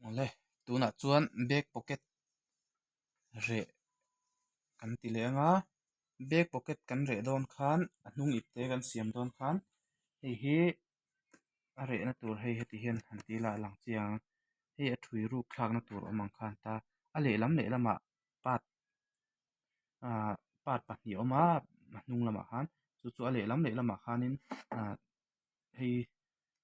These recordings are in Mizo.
Awle tunah chuan back pocket reh kan ti leh ang a back pocket kan reh dawn khan a hnung ip te kan siam dawn khan hei hi a rehna tur hei heti hian han ti ila a lang chiang ang hei a ṭhui ruk thlakna tur awm ang khan ta a lehlam lehlamah part ahh part pahnih a awm a a hnung lamah khan chu chu a lehlam lehlamah khanin ahh hei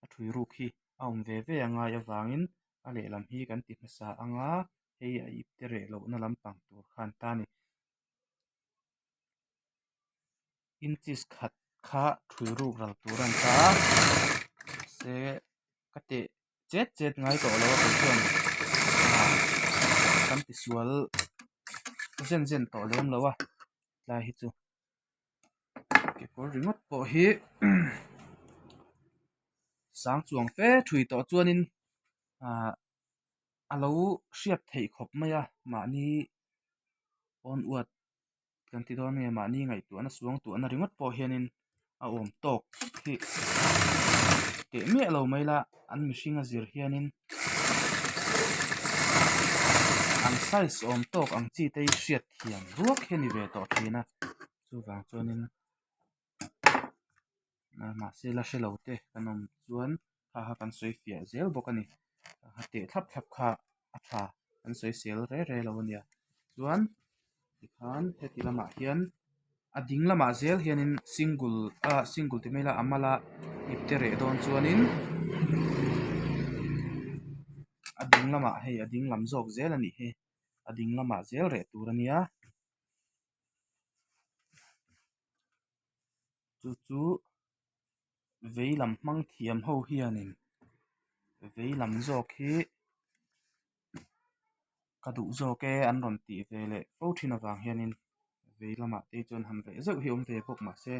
a ṭhui ruk hi a awm ve ve a ngai avangin a lehlam hi kan ti hmasa ang a hei a ip te reh lohna lampang tur khan ta a ni. Inches khat kha ṭhui ruk ral tur a ni ta a mahse ka teh chet chet ngai tawh lo a kei chuan ah kan tisual zen zen tawh lem lo a tlai hi chu. Kekawr ringawt pawh hi sang chuang fe thui tawh chuanin ah a lo hriat theih khawp mai a mahni pawn uat kan ti dawn nge mahni ngaihtuahna suang tuahna ringawt pawh hianin a awm tawk hi teh miah lo mai la an mihring a zir hianin an size awm tawk ang chi te hi hriat thiam ruak hi a ni ve tawh thin a chuvang chuanin mahse la hre lo te kan awm chuan kha kha kan sawi fiah zel bawk a ni a teh thlap thlap kha a tha kan sawi sel re re lo a nia chuan tikhan heti lamah hian a ding lamah zel hianin single ah single ti mai ila a mal a ipte reh dawn chuanin a ding lamah hei a ding lam zawk zel a nih hi a ding lamah zel reh tur a nia chu chu vei lam hmang thiam ho hianin vei lam zawk hi ka duh zawk e an rawn tih ve leh fo thin avang hianin vei lamah te chuan han reh zeuh hi awm ve bawk mahse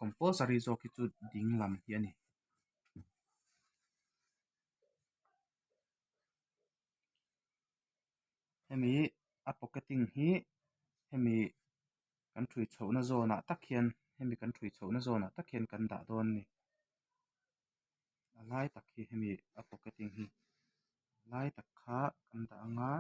compulsory zawk hi chu ding lam hi a ni. Hemi a pocketing hi hemi kan ṭhui chhohna zawnah tak hian hemi kan ṭhui chhohna zawnah tak hian kan dah dawn a ni a lai tak hi hemi a pocketing hi a lai tak kha kan dah ang a.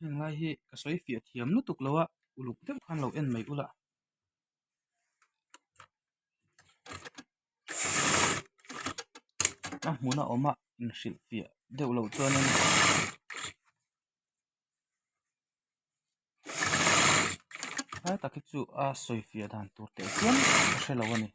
Heng lai hi ka sawi fiah thiam lutuk lo a uluk deuh khan lo en mai ula. A hmun a awm a. Inhrilhfiah deuh loh chuanin Lai tak hi chu a sawifiah dan tur teh chiam ka hre lo a ni.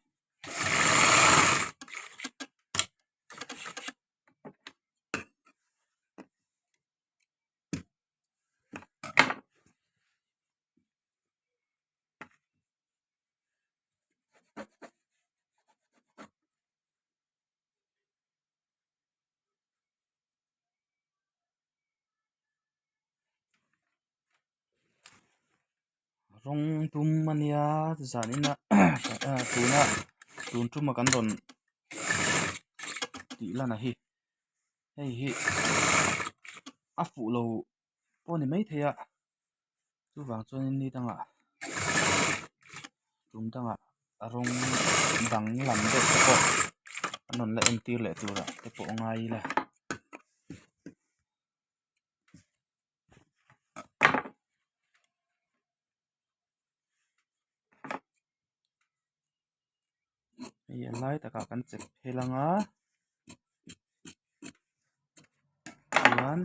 Rawng dum a nia zanin a tuna tun tuma kan rawn tih lan a hi hei hi a fuh lo pawh a ni maithei a chuvang chuanin ni dangah tum dangah a rawng dang lam deuh te pawh an rawn la entir leh turah te pawh a ngai ila. Hei a lai takah kan chep phel anga chuan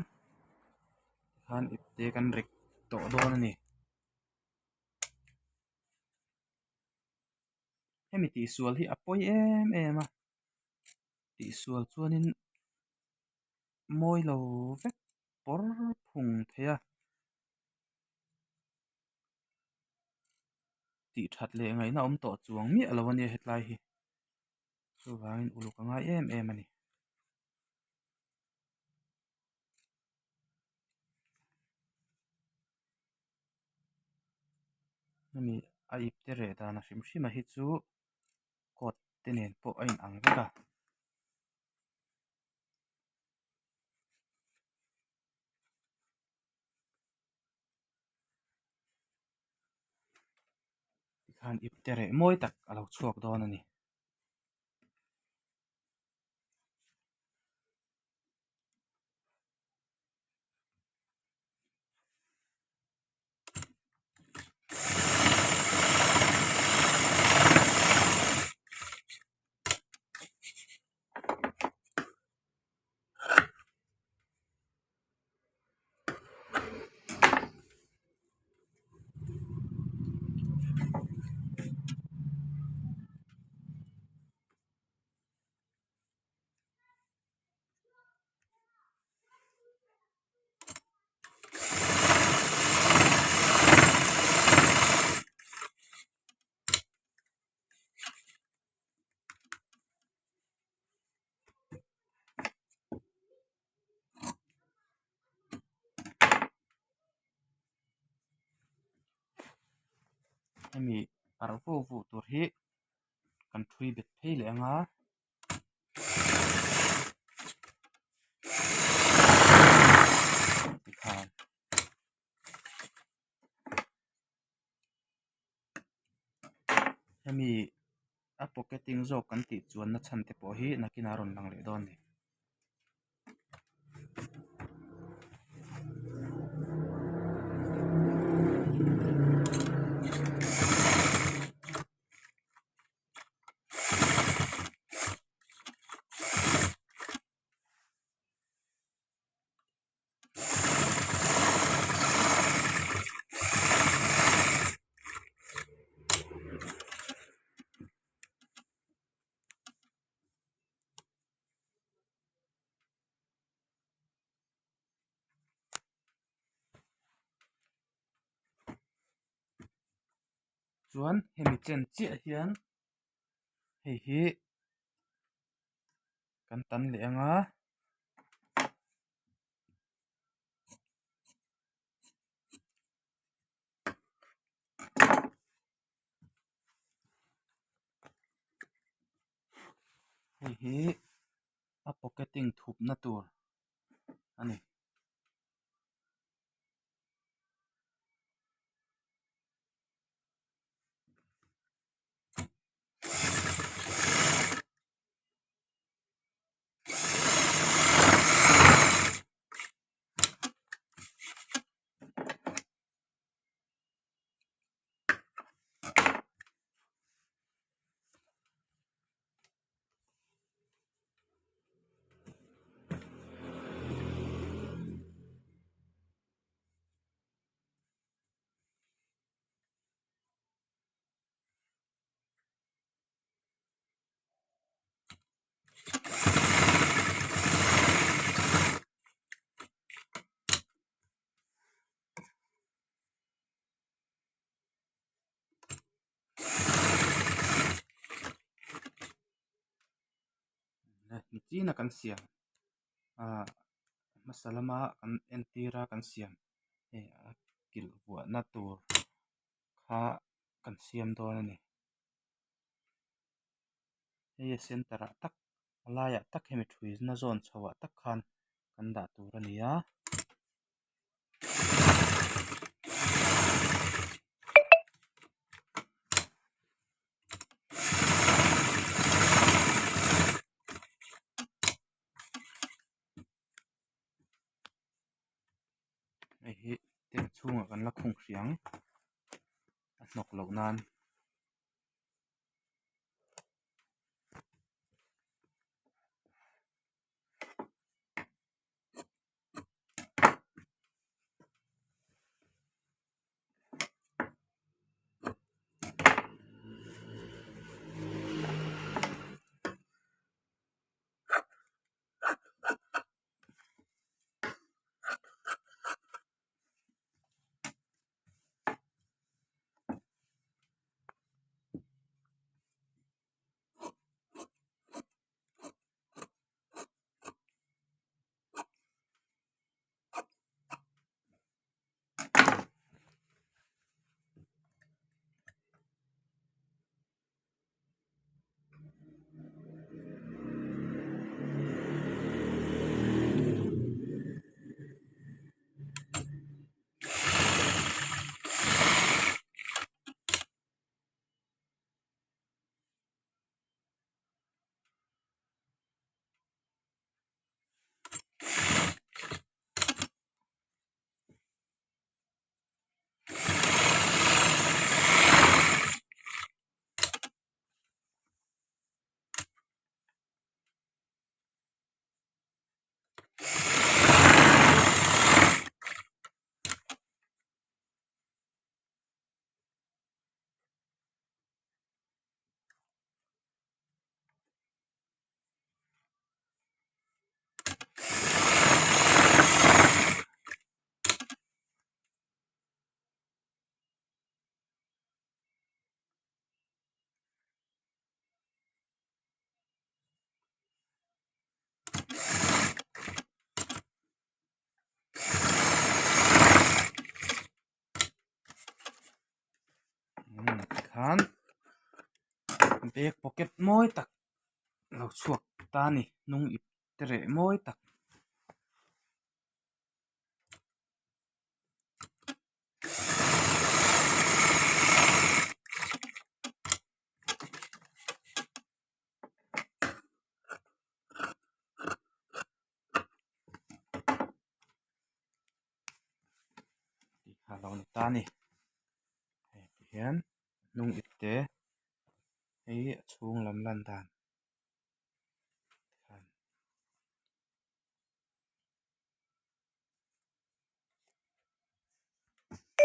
tikhan ipte kan rek tawh dawn a ni. Hemi tihsual hi a pawi em em a tihsual chuanin mawi lo vek pawr phung thei a. Tih that leh ngaihna awm tawh chuang miah lo a nia hetlai hi chuvangin uluk a ngai em em a ni. Hemi a ip te reh dan a hrim hrim a hi chu coat te nen pawh a in ang vek a. Tikhan ipte reh mawi tak a lo chhuak dawn a ni. Hemi parh vuah vuah tur hi kan ṭhui bet phei leh ang a. Tikhan hemi a pocketing zawk kan tih chuan na chhan te pawh hi nakinah a rawn lang leh dawn a ni. Chuan hemi chen chiah hian hei hi kan tan leh ang a. Hei hi a pocketing thupna tur a ni. China kan siam ah hmasa lama kan entir a kan siam hei a kilh vuahna tur kha kan siam dawn a ni. Hei a center ah tak a laiah tak hemi thuina zawn chho ah tak khan kan dah tur a ni a. Hei hi tent chhungah kan la khung hrih ang a hnawk loh nan. Tikhan bag pocket mawi tak lo chhuak ta a ni hnung ip te reh mawi tak. Tih kha lo ni ta a ni hei ti hian hnung ip te hei a chhung lam lan dan.